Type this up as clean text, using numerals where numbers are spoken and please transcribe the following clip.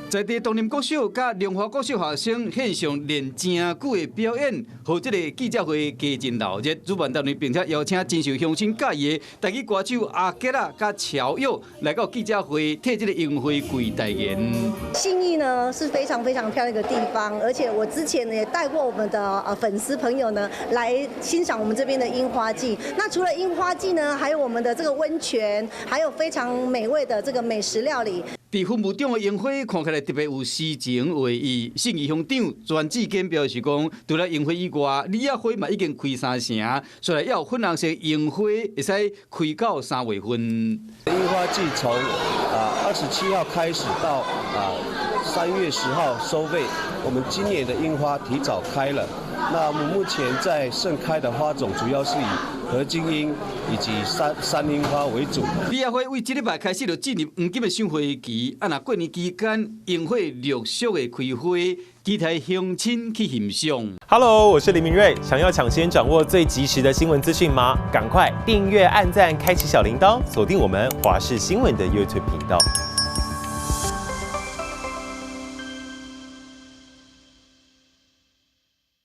在地東林國小佮龍華國小學生獻上練誠久的表演，予這个記者會加真鬧熱。主辦單位並且邀請真受鄉親佮意的台語歌手阿杰仔佮喬玉來到記者會，替這个櫻花季代言。信義呢是非常非常漂亮一個地方，而且我之前呢也帶過我們的粉絲朋友呢來欣賞我們這邊的櫻花季。那除了櫻花季呢，還有我們的這個溫泉，還有非常美味的這個美食料理。佇雲霧中的櫻花看起來特別有詩情畫意。信義鄉長專志堅表示講，除了櫻花以外，李仔花嘛已經開三成，所以猶有粉紅色櫻花會使開到3月份。櫻花季從27號開始到3月10號收尾。我們今年的櫻花提早開了，那我們目前在盛開的花種主要是以河津櫻以及山山櫻花為主。李仔花為這禮拜開始就進入黃金的賞花期，啊，若過年期間櫻花陸續會開花，期待鄉親去欣賞。 Hello，我是林明瑞，想要搶先掌握最及時的新聞資訊嗎？趕快訂閱、按讚、開啟小鈴鐺，鎖定我們華視新聞的 YouTube 頻道。